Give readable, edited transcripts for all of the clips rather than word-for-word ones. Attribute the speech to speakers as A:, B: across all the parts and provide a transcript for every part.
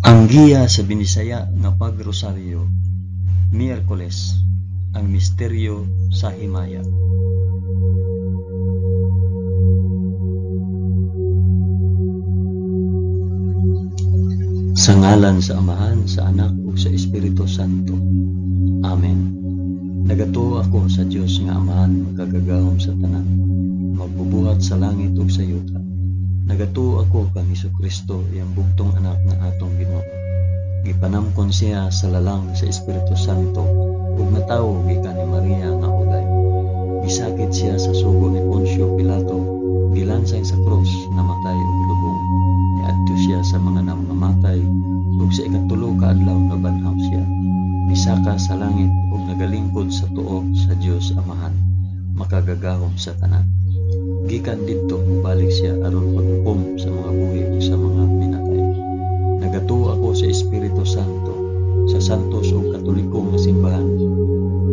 A: Ang giya sa Binisaya nga pagrosaryo, Miyerkules, ang misteryo sa himaya. Sa ngalan sa Amahan, sa Anak ug sa Espiritu Santo. Amen. Nagatuo ako sa Dios nga Amahan, makagagahom sa tanan, magbubuhat sa langit ug sa yuta. Nagatuo ako kang Hesukristo, iyang bugtong anak nga atong Ginoo. Gipanamkon siya sa lalang sa Espiritu Santo ug natawo gikan ni Maria nga uday. Gisakit siya sa sugo ni Poncio Pilato, gilansay sa krus, namatay ug lubong. Niadto siya sa mga namamatay ug sa ikatulo ka adlaw nabanhaw siya. Misaka sa langit ug nagalingkod sa tuo sa Dios Amahan, makagagahom sa tanan. Gikan didto mobalik siya aron paghukom sa mga buhi ug sa mga pinatay. Nagatuo ako sa Espiritu Santo, sa santos ug katoliko nga simbahan,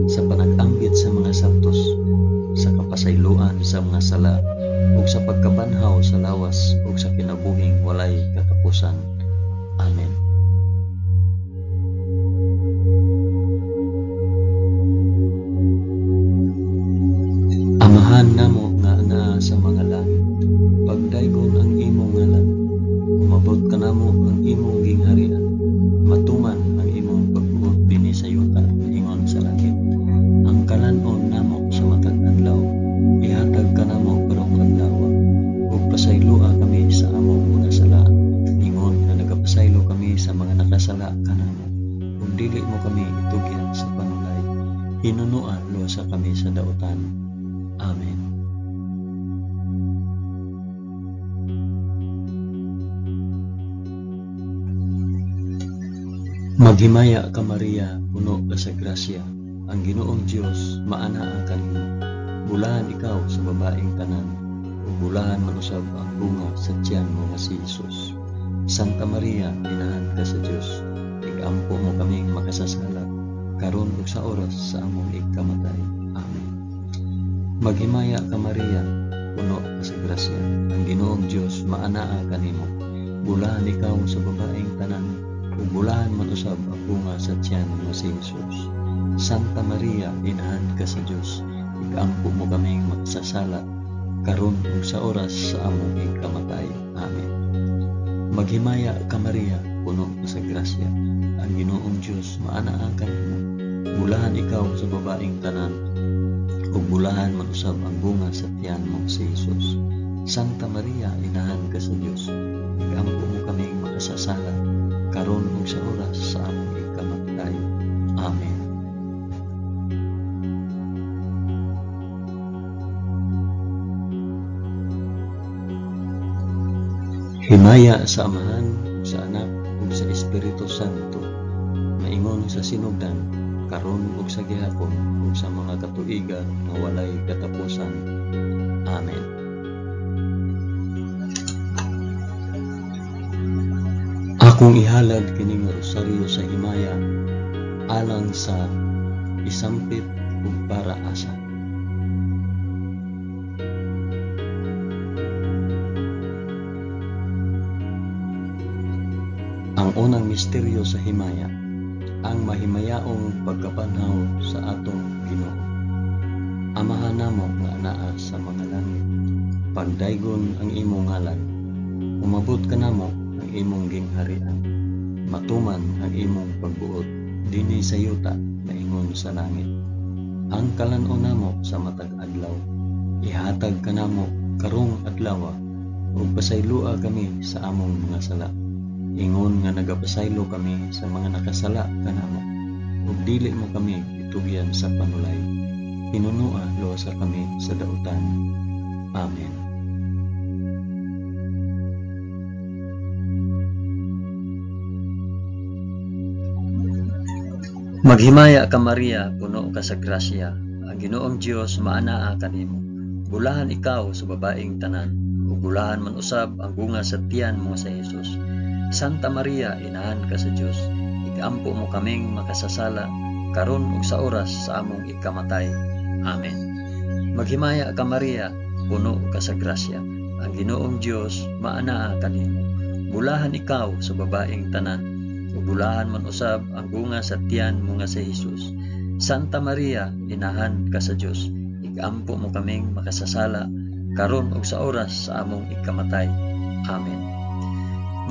A: sa panag-ambit sa mga santos, sa kapasayloan sa mga sala, ug sa pagkabanhaw sa lawas ug sa kinabuhing walay katapusan. Amen. Amahan namo nga naa sa mga langit, pagdaygon ang imong ngalan, umabot kanamo ang imong gingharian, matuman ang imong pagbuot dinhi sa yuta ingon sa langit. Ang kalan-on namo sa matag adlaw, ihatag kanamo karong adlaw, ug pasayloa kami sa among mga sala, ingon nga nagapasaylo kami sa mga nakasala kanamo, ug dili mo kami itugyan sa panulay, hinunoa luwasa kami sa dautan. Amen. Maghimaya ka Maria, puno ka sa grasya, ang Ginoong Dios maanaa kanimo. Bulahan ikaw sa babaeng tanan, ug bulahan man usab ang bunga sa tiyan mo nga si Jesus. Santa Maria, inahan ka sa Dios, igampo mo kaming makasasala, karon ug sa oras sa among ikamatay. Amen. Maghimaya ka Maria, puno ka sa grasya, ang Ginoong Dios maanaa kanimo. Bulahan ikaw sa babaeng tanan, ug bulahan man usab ang bunga sa tiyan mo si Jesus. Santa Maria, inahan ka sa Dios, ikampo mo kaming makasasala, karon ug sa oras sa among ikamatay. Amen. Maghimaya ka Maria, puno ka sa grasya, ang Ginoong Dios maanaa kanimo. Bulahan ikaw sa babaeng tanan, ug bulahan man usab ang bunga sa tiyan mo si Jesus. Santa Maria, inahan ka sa Dios, ikampo mo kaming makasasala, karon ug sa oras sa among ikamatay. Amen. Himaya sa Amahan, sa Anak, ug sa Espiritu Santo, maingon sa sinugdan, karon ug sa gihapon, ug sa mga katuigan nga walay katapusan. Amen. Akong ihalad kining rosaryo sa himaya alang sa isampit ug para asa. Ang unang misteryo sa himaya, ang mahimayaong pagkabanhaw sa atong Ginoo. Amahan namo nga anaa sa mga langit, pagdaygon ang imong ngalan, umabot kanamo ang imong gingharian, matuman ang imong pagbuot dinhi sa yuta maingon sa langit. Ang kalan-on namo sa matag adlaw, ihatag kanamo karong adlaw, ug pasayloa kami sa among mga sala, ingon nga nagapasaylo kami sa mga nakasala kanamo, ug dili mo kami itugyan sa panulay, hinunoa luwasa kami sa dautan. Amen. Maghimaya ka Maria, puno ka sa grasya, ang Ginoong Dios maanaa kanimo. Bulahan ikaw sa babaeng tanan, ug bulahan man usab ang bunga sa tiyan mo sa Jesus. Santa Maria, inahan ka sa Dios, ikampo mo kaming makasasala, karon ug sa oras sa among ikamatay. Amen. Maghimaya ka Maria, puno ka sa grasya, ang Ginoong Dios maanaa kanimo. Bulahan ikaw sa babaeng tanan, ug bulahan man usab ang bunga sa tiyan mo nga si Hesus. Santa Maria, inahan ka sa Dios, igampo mo kaming makasasala karon ug sa oras sa among ikamatay. Amen.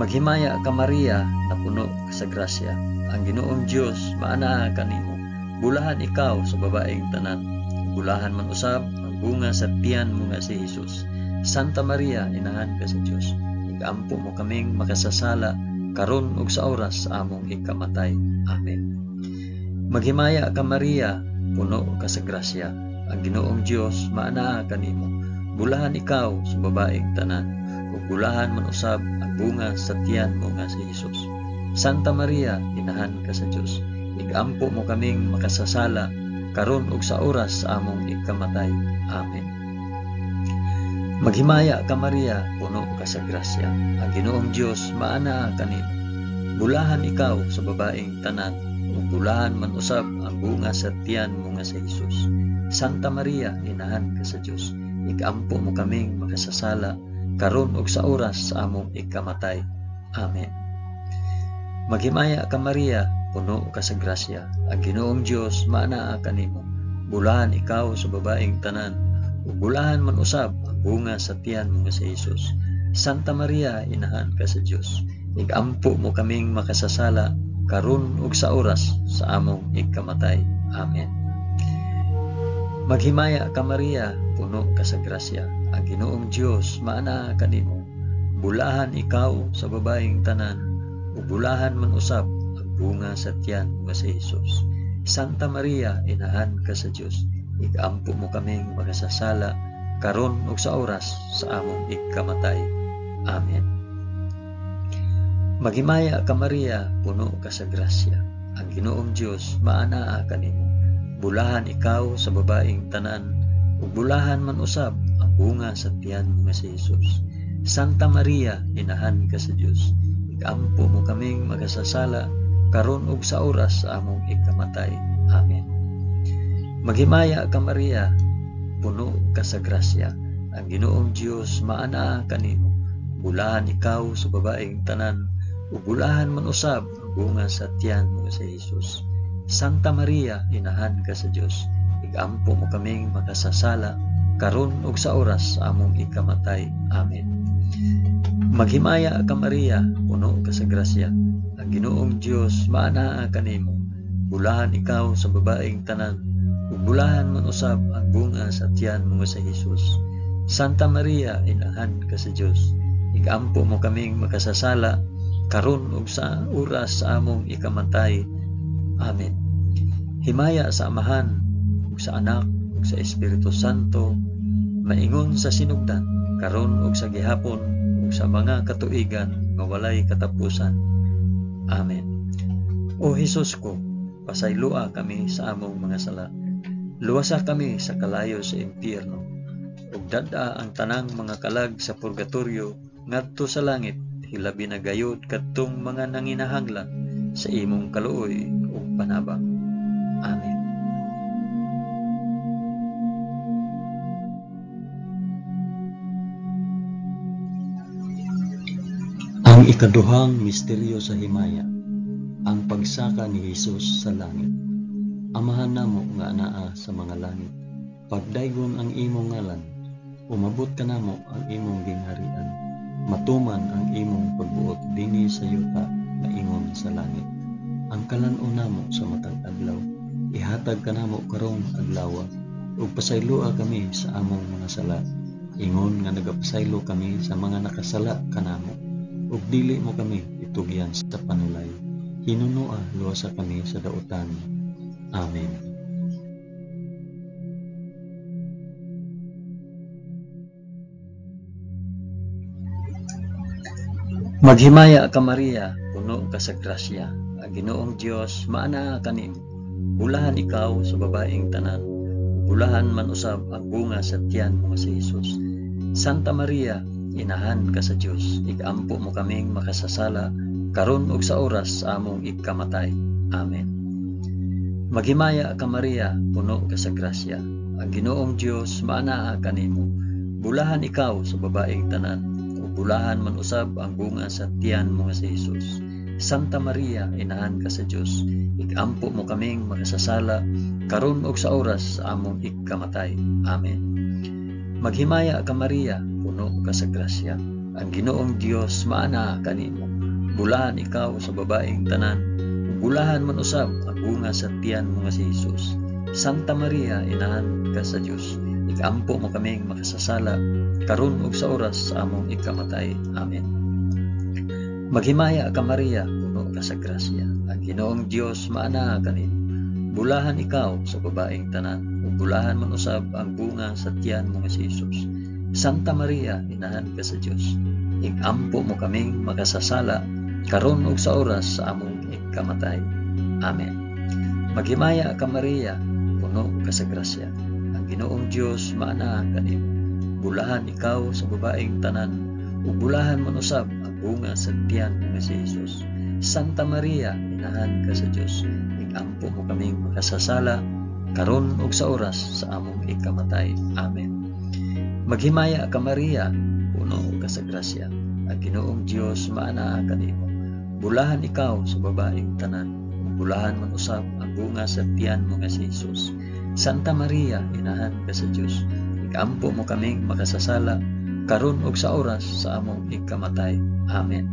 A: Maghimaya ka Maria, napuno ka sa grasya. Ang Ginoong Dios maanaa kanimo. Bulahan ikaw sa babaeng tanan. Bulahan man usab ang bunga sa tiyan mo nga si Hesus. Santa Maria, inahan ka sa Dios, igampo mo kaming makasasala karon ug sa oras sa among ikamatay. Amen. Maghimaya ka Maria, puno ka sa grasya. Ang Ginoong Dios maanaa kanimo. Bulahan ikaw sa babaeng tanan, ug bulahan man usab ang bunga sa tiyan mo nga si Hesus. Santa Maria, inahan ka sa Dios, igampo mo kaming makasasala karon ug sa oras sa among ikamatay. Amen. Maghimaya ka Maria, puno ka sa grasya. Ang Ginoong Dios maanaa kanimo. Bulahan ikaw sa babaeng tanan, ug bulahan man usab ang bunga sa tiyan mo nga si Hesus. Santa Maria, inahan ka sa Dios, igampo mo kaming makasasala karon ug sa oras sa among ikamatay. Amen. Maghimaya ka Maria, puno ka sa grasya. Ang Ginoong Dios maanaa kanimo. Bulahan ikaw sa babaeng tanan, ug bulahan man usab ang bunga sa tiyan mo nga si Hesus. Santa Maria, inahan ka sa Dios, igampo mo kaming makasasala karon ug sa oras sa among ikamatay. Amen. Maghimaya ka Maria, puno ka sa grasya. Ang Ginoong Dios maanaa kanimo. Bulahan ikaw sa babaeng tanan, ug bulahan man usab ang bunga sa tiyan mo nga si Hesus. Santa Maria, inahan ka sa Dios, igampo mo kaming makasasala karon ug sa oras sa among ikamatay. Amen. Maghimaya ka Maria, puno ka sa grasya. Ang Ginoong Dios maanaa kanimo. Bulahan ikaw sa babaeng tanan, ug bulahan man usab ang bunga sa tiyan mo nga si Hesus. Santa Maria, inahan ka sa Dios, igampo mo kaming makasasala karon ug sa oras sa among ikamatay. Amen. Maghimaya ka Maria, puno ka sa grasya. Ang Ginoong Dios maanaa kanimo. Bulahan ikaw sa babaeng tanan, ug bulahan man usab ang bunga sa tiyan mo nga si Hesus. Santa Maria, inahan ka sa Dios, igampo mo kaming makasasala karon ug sa oras sa among ikamatay. Amen. Maghimaya ka Maria, puno ka sa grasya. Ang Ginoong Dios maanaa kanimo. Bulahan ikaw sa babaeng tanan, ug bulahan man usab ang bunga sa tiyan mo nga si Hesus. Santa Maria, inahan ka sa Dios, igampo mo kaming makasasala karon ug sa oras sa among ikamatay. Amen. Himaya sa Amahan ug sa Anak ug sa Espiritu Santo, maingon sa sinugdan, karon ug sa gihapon ug sa mga katuigan nga walay katapusan. Amen. O Hesus ko, pasayloa kami sa among mga sala. Luwasa kami sa kalayo sa impyerno, ug dad-a ang tanang mga kalag sa purgatorio ngadto sa langit, hilabi na gayud kadtong mga nanginahanglan sa imong kaluoy ug panabang. Amen. Ang ikaduhang misteryo sa himaya, ang pagsaka ni Hesus sa langit. Amahan namo nga anaa sa mga langit, pagdaygon ang imong ngalan, umabot kanamo ang imong gingharian, matuman ang imong pagbuot dinhi sa yuta maingon sa langit. Ang kalan-on namo sa matag adlaw, ihatag kanamo karong adlawa, ug pasayloa kami sa among mga sala, ingon nga nagapasaylo kami sa mga nakasala kanamo, ug dili mo kami itugyan sa panulay. Hinunoa luwasa kami sa dautan. Amen. Maghimaya ka Maria, puno ka sa grasya. Ang Ginoong Dios maanaa kanimo. Bulahan ikaw sa babaeng tanan, bulahan man usab ang bunga sa tiyan mo nga si Hesus. Santa Maria, inahan ka sa Dios, igampo mo kaming makasasala karon ug sa oras sa among ikamatay. Amen. Maghimaya ka Maria, puno ka sa grasya. Ang Ginoong Dios maanaa kanimo. Bulahan ikaw sa babaeng tanan, ug bulahan man usab ang bunga sa tiyan mo nga si Hesus. Santa Maria, inahan ka sa Dios, ikampo mo kaming makasasala karon ug sa oras sa among ikamatay. Amen. Maghimaya ka Maria, puno ka sa grasya. Ang Ginoong Dios maanaa kanimo. Bulahan ikaw sa babaeng tanan, ug bulahan man usab ang bunga sa tiyan mo nga si Hesus. Santa Maria, inahan ka sa Dios, ikampo mo kaming makasasala karon ug sa oras sa among ikamatay. Amen. Maghimaya ka Maria, puno ka sa grasya. Ang Ginoong Dios maanaa kanimo. Bulahan ikaw sa babaeng tanan, ug bulahan man usab ang bunga sa tiyan mo nga si Hesus. Santa Maria, inahan ka sa Dios, ikampo mo kaming makasasala karon ug sa oras sa among ikamatay. Amen. Maghimaya ka Maria, puno ka sa grasya. Ang Ginoong Dios maanaa kanimo. Bulahan ikaw sa babaeng tanan, ug bulahan man usab ang bunga sa tiyan mo nga si Hesus. Santa Maria, inahan ka sa Dios, ikampo mo kaming makasasala karon ug sa oras sa among ikamatay. Amen. Maghimaya ka Maria, puno ka sa grasya. Ang Ginoong Dios maanaa kanimo. Bulahan ikaw sa babaeng tanan, ug bulahan man usab ang bunga sa tiyan mo nga si Hesus. Santa Maria, inahan ka sa Dios, ikampo mo kaming makasasala karon ug sa oras sa among ikamatay. Amen.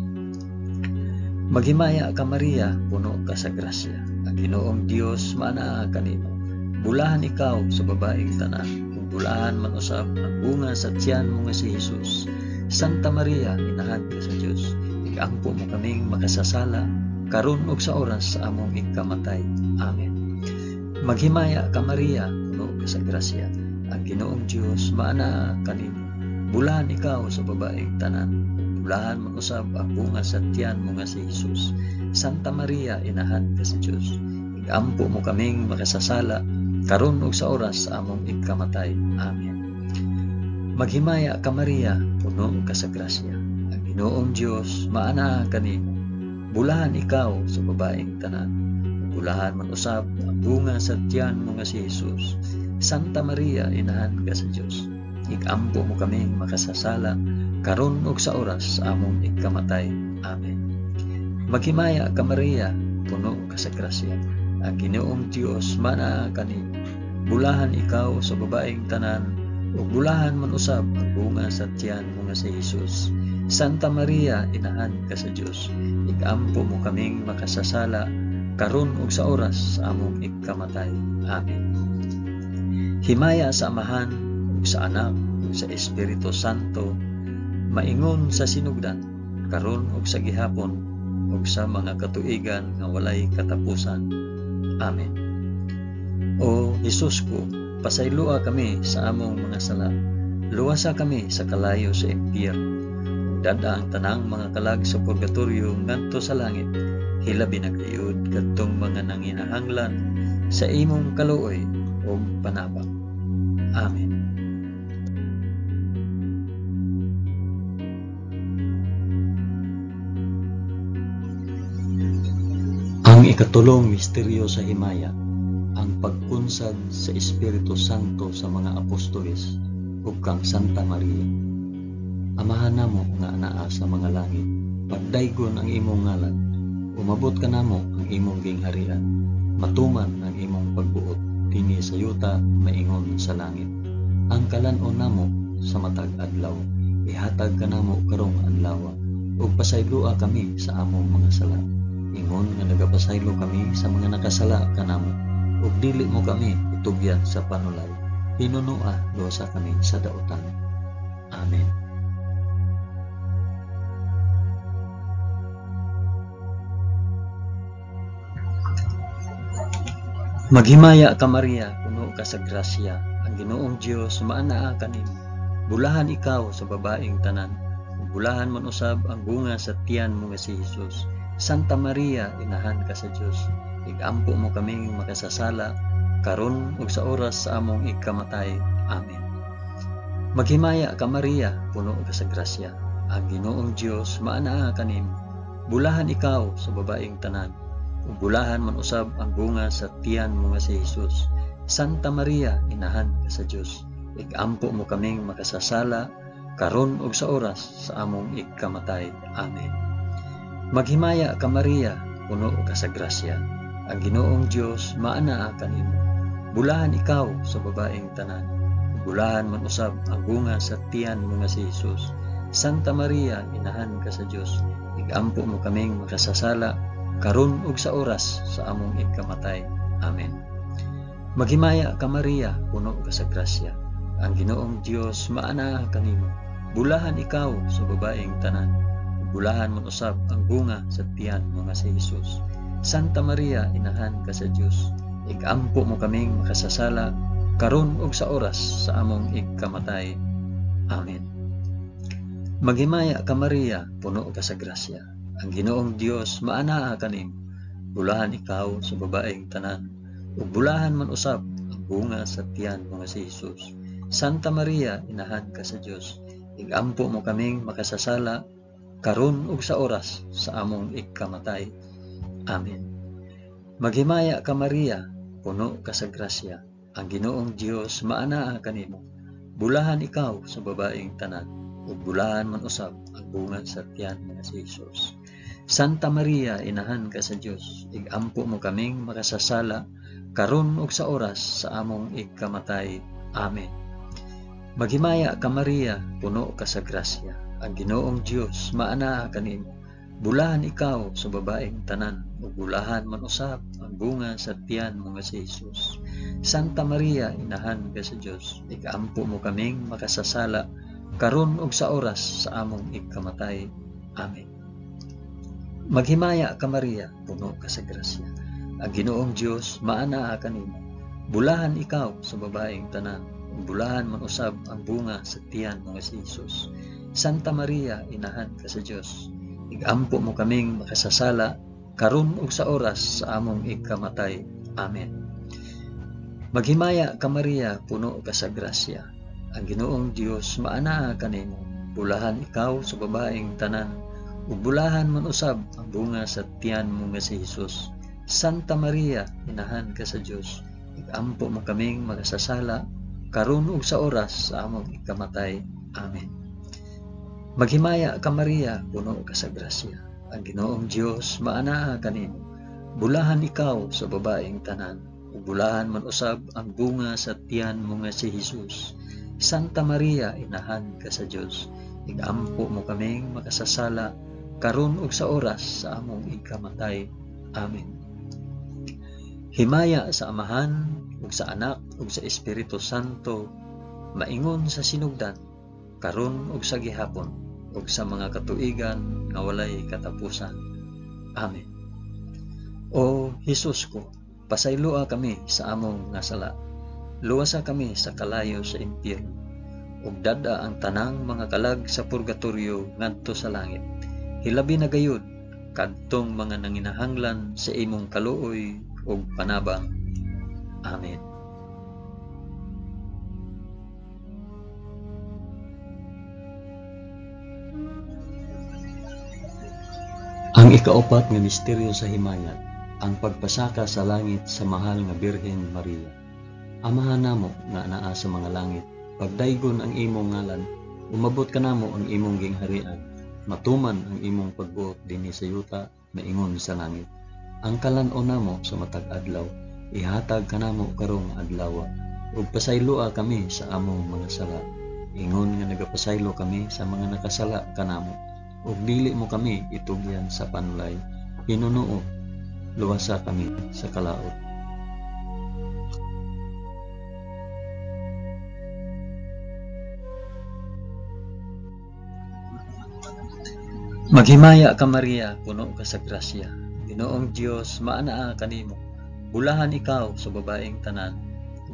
A: Maghimaya ka Maria, puno ka sa grasya. Ang Ginoong Dios maanaa kanimo. Bulahan ikaw sa babaeng tanan, ug bulahan man usab ang bunga sa tiyan mo nga si Hesus. Santa Maria, inahan ka sa Dios, ikampo mo kaming makasasala karon ug sa oras sa among ikamatay. Amen. Maghimaya ka Maria, puno ka sa grasya. Ang Ginoong Dios maanaa kanimo. Bulahan ikaw sa babaeng tanan, ug bulahan man usab ang bunga sa tiyan mo nga si Hesus. Santa Maria, inahan ka sa Dios, ikampo mo kaming makasasala karon ug sa oras sa among ikamatay. Amen. Maghimaya ka Maria, puno ka sa grasya. Ang Ginoong Dios maanaa kanimo. Bulahan ikaw sa babaeng tanan, ug bulahan man usab ang bunga sa tiyan mo nga si Hesus. Santa Maria, inahan ka sa Dios, ikampo mo kaming makasasala karon ug sa oras sa among ikamatay. Amen. Maghimaya ka Maria, puno ka sa grasya. Ang Ginoong Dios maanaa kanimo. Bulahan ikaw sa babaeng tanan, ug bulahan man usab ang bunga sa tiyan mo nga si Hesus. Santa Maria, inahan ka sa Dios, ikampo mo kaming makasasala karon ug sa oras sa among ikamatay. Amen. Himaya sa Amahan ug sa Anak ug sa Espiritu Santo, maingon sa sinugdan, karon ug sa gihapon ug sa mga katuigan nga walay katapusan. Amen. O Hesus ko, pasayloa kami sa among mga sala. Luwasa kami sa kalayo sa impyerno. Ug dad-a ang tanang mga kalag sa purgatorio ngadto sa langit. Hilabi na gayud kadtong mga nanginahanglan sa imong kaluoy ug panabang. Amen. Ang ikatulong misteryo sa himaya, ang pagkunsad sa Espiritu Santo sa mga apostoles ug kang Santa Maria. Amahan namo nga anaa sa mga langit, pagdaygon ang imong ngalan, umabot kanamo ang imong gingharian, matuman ang imong pagbuot dinhi sa yuta maingon sa langit. Ang kalan-on namo sa matag adlaw, ihatag kanamo karong adlaw, ug pasayloa kami sa among mga sala, ingon nga nagapasaylo kami sa mga nakasala kanamo, ug dili mo kami itugyan sa panulay, hinunoa luwasa kami sa dautan. Amen. Maghimaya ka Maria, puno ka sa grasya, ang Ginoong Dios maanaa kanimo. Bulahan ikaw sa babaeng tanan, ug bulahan man usab ang bunga sa tiyan mo nga si Hesus. Santa Maria, inahan ka sa Dios, igampo mo kaming makasasala karon ug sa oras sa among ikamatay. Amen. Maghimaya ka Maria, puno ka sa grasya, ang Ginoong Dios maanaa kanimo. Bulahan ikaw sa babaeng tanan, ug bulahan man usab ang bunga sa tiyan mo nga si Hesus. Santa Maria, inahan ka sa Dios, igampo mo kaming makasasala karon ug sa oras sa among ikamatay. Amen. Maghimaya ka Maria, puno ka sa grasya. Ang Ginoong Dios maanaa kanimo. Bulahan ikaw sa babaeng tanan. Bulahan man usab ang bunga sa tiyan mo nga si Jesus. Santa Maria, inahan ka sa Dios. Igampo mo kaming makasasala karon ug sa oras sa among ikamatay. Amen. Maghimaya ka Maria, puno ka sa grasya. Ang Ginoong Dios maanaa kanimo. Bulahan ikaw sa babaeng tanan. Bulahan man usab ang bunga sa tiyan mo nga si Jesus. Santa Maria, inahan ka sa Dios. Igampo mo kaming makasasala karon ug sa oras sa among ikamatay. Amen. Maghimaya ka Maria, puno ka sa grasya. Ang Ginoong Dios maanaa kanimo. Bulahan ikaw sa babaeng tanan. Ug bulahan man usab ang bunga sa tiyan mo nga si Jesus. Santa Maria, inahan ka sa Dios. Igampo mo kaming makasasala karon ug sa oras sa among ikamatay. Amen. Maghimaya ka Maria, puno ka sa grasya. Ang Ginoong Dios maanaa kanimo. Bulahan ikaw sa babaeng tanan, ug bulahan man usab ang bunga sa tiyan mo nga si Jesus. Santa Maria, inahan ka sa Dios. Igampo mo kaming makasasala karon ug sa oras sa among ikamatay. Amen. Maghimaya ka Maria, puno ka sa grasya. Ang Ginoong Dios maanaa kanimo. Bulahan ikaw sa babaeng tanan, ug bulahan man usab ang bunga sa tiyan mo nga si Jesus. Santa Maria, inahan ka sa Dios. Igampo mo kaming makasasala karon ug sa oras sa among ikamatay. Amen. Maghimaya ka Maria, puno ka sa grasya. Ang Ginoong Dios maanaa kanimo. Bulahan ikaw sa babaeng tanan, ug bulahan man usab ang bunga sa tiyan mo nga si Jesus. Santa Maria, inahan ka sa Dios. Igampo mo kaming makasasala karon ug sa oras sa among ikamatay. Amen. Maghimaya ka Maria, puno ka sa grasya. Ang Ginoong Dios maanaa kanimo. Bulahan ikaw sa babaeng tanan, ug bulahan man usab ang bunga sa tiyan mo nga si Jesus. Santa Maria, inahan ka sa Dios. Igampo mo kaming makasasala karon ug sa oras sa among ikamatay. Amen. Maghimaya ka Maria, puno ka sa grasya. Ang Ginoong Dios maanaa kanimo. Bulahan ikaw sa babaeng tanan, ug bulahan man usab ang bunga sa tiyan mo nga si Jesus. Santa Maria, inahan ka sa Dios. Igampo mo kaming makasasala karon ug sa oras sa among ikamatay. Amen. Himaya sa Amahan ug sa Anak ug sa Espiritu Santo, maingon sa sinugdan, karon ug sa gihapon, ug sa mga katuigan nga walay katapusan. Amen. O Hesus ko, pasayloa kami sa among nga sala. Luwasa kami sa kalayo sa impyerno, ug dad-a ang tanang mga kalag sa purgatorio ngadto sa langit. Hilabi na gayud kadtong mga nanginahanglan sa imong kaluoy ug panabang. Amen. Ang ikaapat nga misteryo sa himaya, ang pagpasaka sa langit sa mahal nga Birhen Maria. Amahan namo nga anaa sa mga langit, pagdaygon ang imong ngalan, umabot kanamo ang imong gingharian, matuman ang imong pagbuot dinhi sa yuta maingon sa langit. Ang kalan-on namo sa matag adlaw, ihatag kanamo karong adlaw, ug pasayloa kami sa among mga sala, ingon nga nagapasaylo kami sa mga nakasala kanamo, ug dili mo kami itugyan sa panulay, hinunuo, luwasa kami sa kalaot. Maghimaya ka Maria, puno ka sa grasya. Ginoong Dios maanaa kanimo. Bulahan ikaw sa babaeng tanan,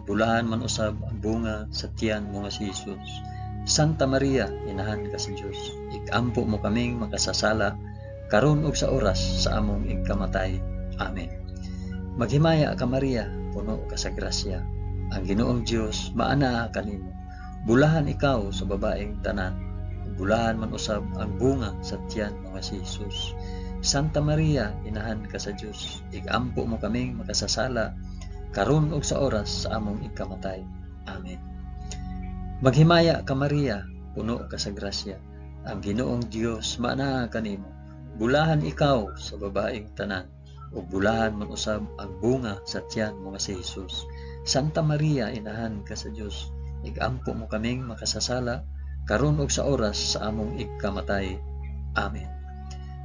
A: bulahan man usab ang bunga sa tiyan mo nga si Jesus. Santa Maria, inahan ka sa Dios. Ikampo mo kaming makasasala karon ug sa oras sa among ikamatay. Amen. Maghimaya ka Maria, puno ka sa grasya. Ang Ginoong Dios maanaa kanimo. Bulahan ikaw sa babaeng tanan, bulahan man usab ang bunga sa tiyan mo nga si Jesus. Santa Maria, inahan ka sa Dios. Igampo mo kaming makasasala karon ug sa oras sa among ikamatay. Amen. Maghimaya ka Maria, puno ka sa grasya. Ang Ginoong Dios maanaa kanimo. Bulahan ikaw sa babaeng tanan, ug bulahan man usab ang bunga sa tiyan mo nga si Jesus. Santa Maria, inahan ka sa Dios, igampo mo kaming makasasala, karon ug sa oras sa among igkamatay. Amen.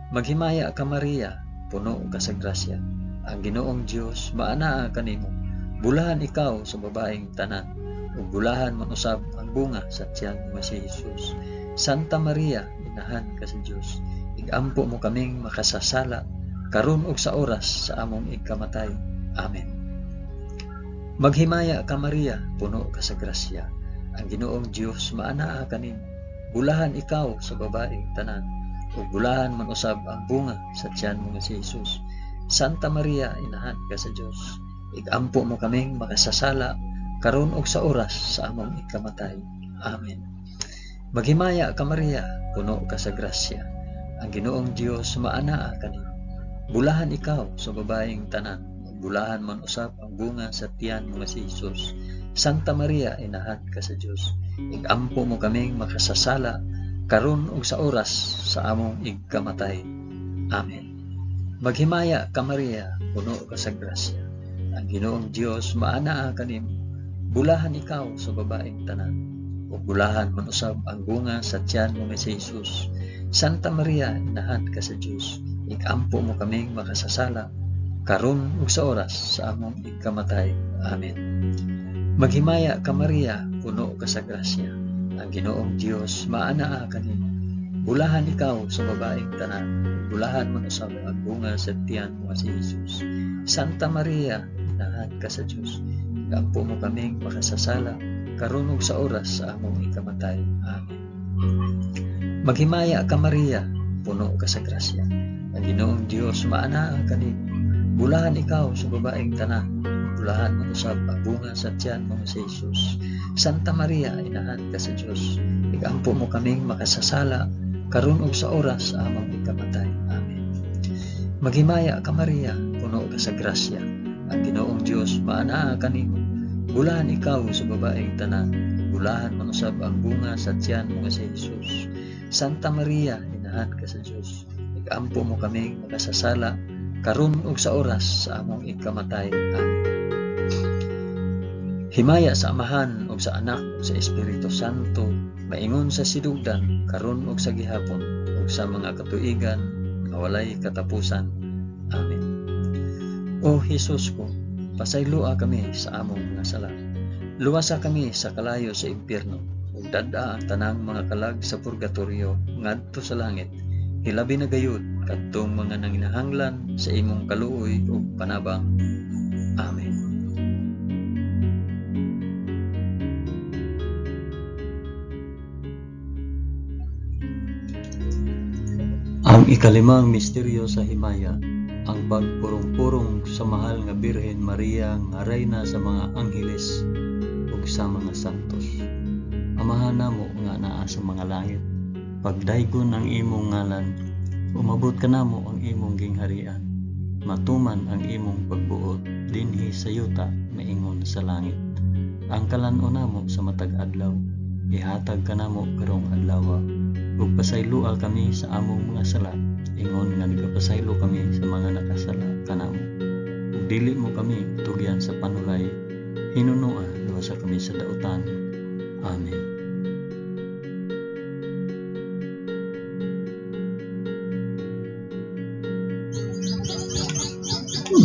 A: Maghimaya ka Maria, puno ka sa grasya. Ang Ginoong Dios maanaa kanimo. Bulahan ikaw sa babaeng tanan, ug bulahan man usab ang bunga sa tiyan mo nga si Jesus. Santa Maria, inahan ka sa Dios, igampo mo kaming makasasala, karon ug sa oras sa among igkamatay. Amen. Maghimaya ka Maria, puno ka sa grasya. Ang Ginoong Dios maanaa kanimo. Bulahan ikaw sa babaeng tanan, ug bulahan man usab ang bunga sa tiyan mo nga si Jesus. Santa Maria, inahan ka sa Dios, igampo mo kaming makasasala, karon ug sa oras sa among ikamatay. Amen. Maghimaya ka Maria, puno ka sa grasya. Ang Ginoong Dios maanaa kanimo. Bulahan ikaw sa babaeng tanan, ug bulahan man usab ang bunga sa tiyan mo nga si Jesus. Santa Maria, inahan ka sa Dios, igampo mo kaming makasasala, karon ug sa oras sa among igkamatay. Amen. Maghimaya ka Maria, puno ka sa grasya. Ang Ginoong Dios maanaa kanimo. Bulahan ikaw sa babaeng tanan, ug bulahan man usab ang bunga sa tiyan mo nga si Jesus. Santa Maria, inahan ka sa Dios, igampo mo kaming makasasala, karon ug sa oras sa among igkamatay. Amen. Maghimaya ka Maria, puno ka sa grasya. Ang Ginoong Dios maanaa kanimo. Bulahan ikaw sa babaeng tanan, bulahan man usab ang bunga sa tiyan mo nga si Jesus. Santa Maria, inahan ka sa Dios, igampo mo kaming makasasala, karon ug sa oras sa among ikamatay. Amen. Maghimaya ka Maria, puno ka sa grasya. Ang Ginoong Dios maanaa kanimo. Bulahan ikaw sa babaeng tanan, bulahan man usab ang bunga sa tiyan mo nga si Jesus. Santa Maria, inahan ka sa Dios, igampo mo kaming makasasala, karon ug sa oras sa among ikamatay. Amen. Maghimaya ka Maria, puno ka sa grasya. Ang Ginoong Dios maanaa kanimo. Bulahan ikaw sa babaeng tanan, bulahan man usab ang bunga sa tiyan mo nga si Jesus. Santa Maria, inahan ka sa Dios, igampo mo kaming makasasala, karon ug sa oras sa among ikamatay. Amen. Himaya sa Amahan ug sa Anak ug sa Espiritu Santo, maingon sa sinugdan, karon ug sa gihapon, ug sa mga katuigan nga walay katapusan. Amen. O Hesus ko, pasayloa kami sa among mga sala. Luwasa kami sa kalayo sa impyerno, ug dad-a ang tanang mga kalag sa purgatorio ngadto sa langit. Hilabi na gayud kadtong mga nanginahanglan sa imong kaluoy ug panabang. Amen. Ang ikalimang misteryo sa himaya, ang pagpurong-purong sa mahal nga Birhen Maria nga reyna sa mga angheles ug sa mga santos. Amahan namo nga naa sa mga langit, pagdaygon ang imong ngalan, umabot kanamo ang imong gingharian, matuman ang imong pagbuot dinhi sa yuta maingon sa langit. Ang kalan-on namo sa matag adlaw, ihatag kanamo karong adlawa, ug pasayloa kami sa among mga sala, ingon nga nagapasaylo kami sa mga nakasala kanamo. Ug dili mo kami tugyan sa panulay, hinunoa luwasa kami sa dautan. Amen.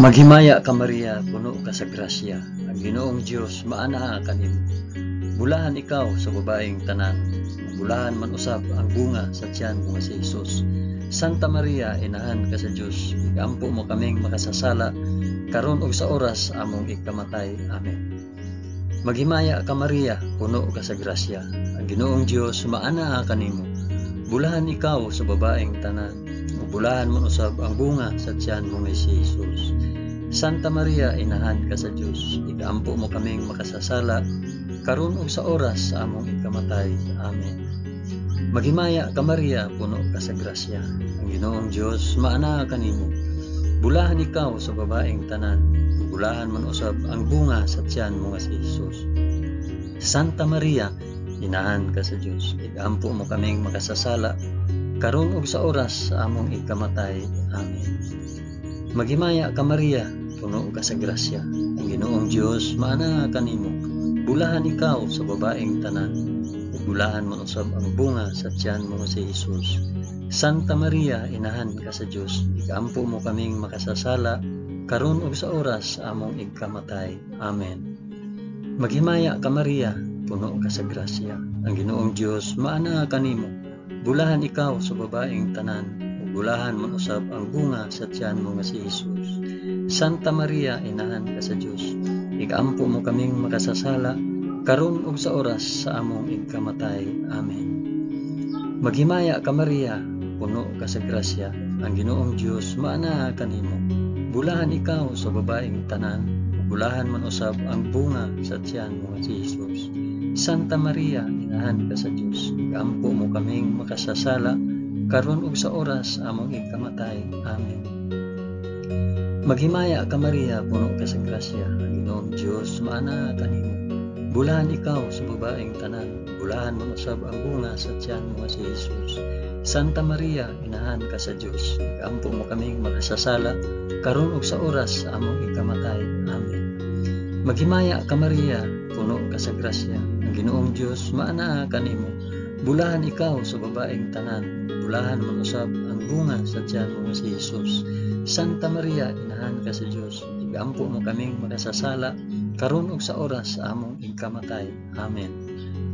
A: Maghimaya ka Maria, puno ka sa grasya. Ang Ginoong Dios maanaa kanimo. Bulahan ikaw sa babaeng tanan, bulahan man usab ang bunga sa tiyan mo nga si Jesus. Santa Maria, inahan ka sa Dios, igampo mo kaming makasasala, karon ug sa oras among ikamatay. Amen. Maghimaya ka Maria, puno ka sa grasya. Ang Ginoong Dios maanaa kanimo. Bulahan ikaw sa babaeng tanan, ug bulahan man usab ang bunga sa tiyan mo nga si Jesus. Santa Maria, inahan ka sa Dios, igampo mo kaming makasasala, karon ug sa oras sa among ikamatay. Amen. Maghimaya ka Maria, puno ka sa grasya. Ang Ginoong Dios maanaa kanimo. Bulahan ikaw sa babaeng tanan, ug bulahan man usab ang bunga sa tiyan mo nga si Jesus. Santa Maria, inahan ka sa Dios, igampo mo kaming makasasala, karon ug sa oras sa among ikamatay. Amen. Maghimaya ka Maria, puno ka sa grasya, ang Ginoong Dios maanaa kanimo. Bulahan ikaw sa babaeng tanan, ug bulahan man usab ang bunga sa tiyan mo si Jesus. Santa Maria, inahan ka sa Dios, igaampo mo kaming makasasala, karon ug sa oras sa among igkamatay. Amen. Maghimaya ka Maria, puno ka sa grasya, ang Ginoong Dios maanaa kanimo. Bulahan ikaw sa babaeng tanan, ug bulahan man usab ang bunga sa tiyan mo nga si Jesus. Santa Maria, inahan ka sa Dios, igaampo mo kaming makasasala, karon ug sa oras sa among igkamatay. Amen. Maghimaya ka Maria, puno ka sa grasya, ang Ginoong Dios maanaa kanimo. Bulahan ikaw sa babaeng tanan, ug bulahan man usab ang bunga sa tiyan mo nga si Jesus. Santa Maria, inahan ka sa Dios, igaampo mo kaming makasasala, karon ug sa oras sa among ikamatay. Amen. Maghimaya ka Maria, puno ka sa grasya, ang Ginoong Dios maanaa kanimo. Bulahan ikaw sa babaeng tanan, bulahan man usab ang bunga sa tiyan mo nga si Jesus. Santa Maria, inahan ka sa Dios, igaampo mo kaming makasasala, karon ug sa oras sa among ikamatay. Amen. Maghimaya ka Maria, puno ka sa grasya, ang Ginoong Dios maanaa kanimo. Bulahan ikaw sa babaeng tanan, bulahan man usab ang bunga sa tiyan mo nga si Jesus. Santa Maria, inahan ka sa Dios, igaampo mo kaming makasasala, karon ug sa oras sa among ikamatay. Amen.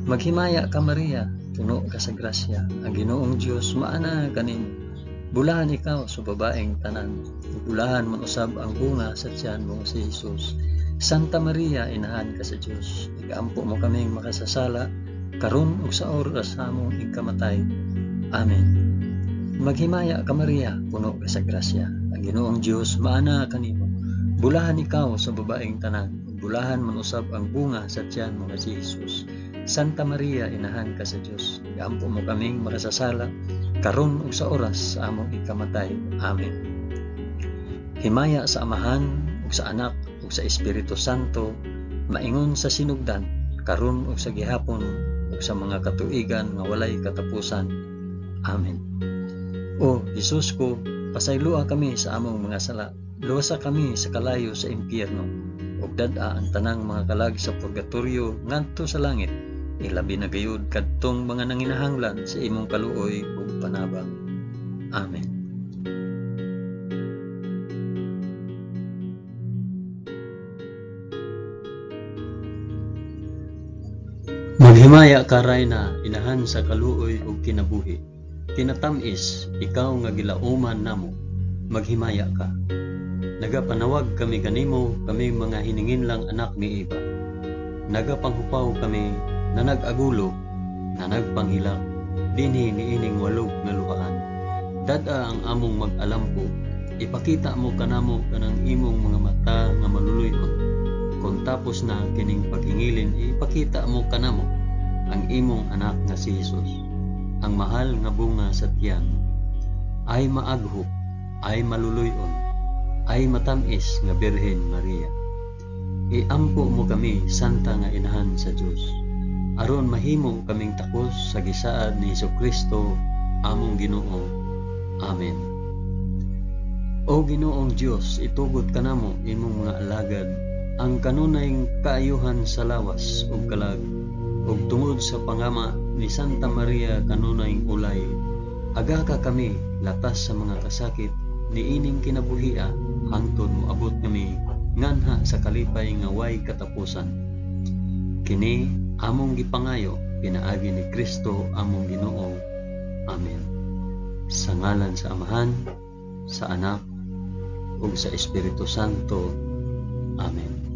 A: Maghimaya ka Maria, puno ka sa grasya, ang Ginoong Dios maanaa kanimo. Bulahan ikaw sa babaeng tanan, bulahan man usab ang bunga sa tiyan mo nga si Jesus. Santa Maria, inahan ka sa Dios, igaampo mo kaming makasasala, karon ug sa oras sa among ikamatay. Amen. Maghimaya ka Maria, puno ka sa grasya, ang Ginoong Dios maanaa kanimo. Bulahan ikaw sa babaeng tanan, bulahan man usab ang bunga sa tiyan mo nga si Jesus. Santa Maria, inahan ka sa Dios, igaampo mo kaming makasasala, karon ug sa oras sa among ikamatay. Amen. Himaya sa Amahan ug sa Anak ug sa Espiritu Santo, maingon sa sinugdan, karon ug sa gihapon ug sa mga katuigan nga walay katapusan. Amen. O Jesus ko, pasayloa kami sa among mga sala, luwasa kami sa kalayo sa impyerno, ug dad-a ang tanang mga kalag sa purgatorio ngadto sa langit, ilabi na gayud kadtong mga nanginahanglan sa imong kaluoy ug panabang. Amen. Maghimaya ka Rayna, inahan sa kaluoy ug kinabuhi. Kinatam-is, ikaw nga gilauman namo, maghimaya ka. Nagapanawag kami kanimo, kami mga hininginlang anak ni Eva. Nagapanghupaw kami na nag-agulo, na nagpanghilak, dinhi niining walog nga luhaan. Dad-a ang among mag-alampo, ipakita mo kanamo kanang imong mga mata nga maluluy-on. Kung tapos na kining paghingilin, ipakita mo kanamo ang imong anak nga si Jesus, ang mahal nga bunga sa tiyan. Ay maaghop, ay maluluy-on, ay matamis nga Birhen Maria. Iampo mo kami, Santa nga Inahan sa Dios, aron mahimo kaming takos sa gisaad ni Hesukristo among Ginoo. Amen. O Ginoong Dios, itugot kanamo imong mga alagad ang kanunay kaayuhan sa lawas ug kalag, ug tungod sa pangama ni Santa Maria kanunay ulay, aga ka kami latas sa mga kasakit niining kinabuhia hangtod moabot kami nganha sa kalipay nga way katapusan. Kini among gipangayo pinaagi ni Kristo among Ginoo. Amen. Sa ngalan sa Amahan, sa Anak, ug sa Espiritu Santo. Amen.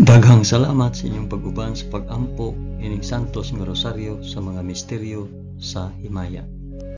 A: Daghang salamat sa inyong pag-uban sa pag-ampo ining Santos nga Rosaryo sa mga misteryo sa himaya.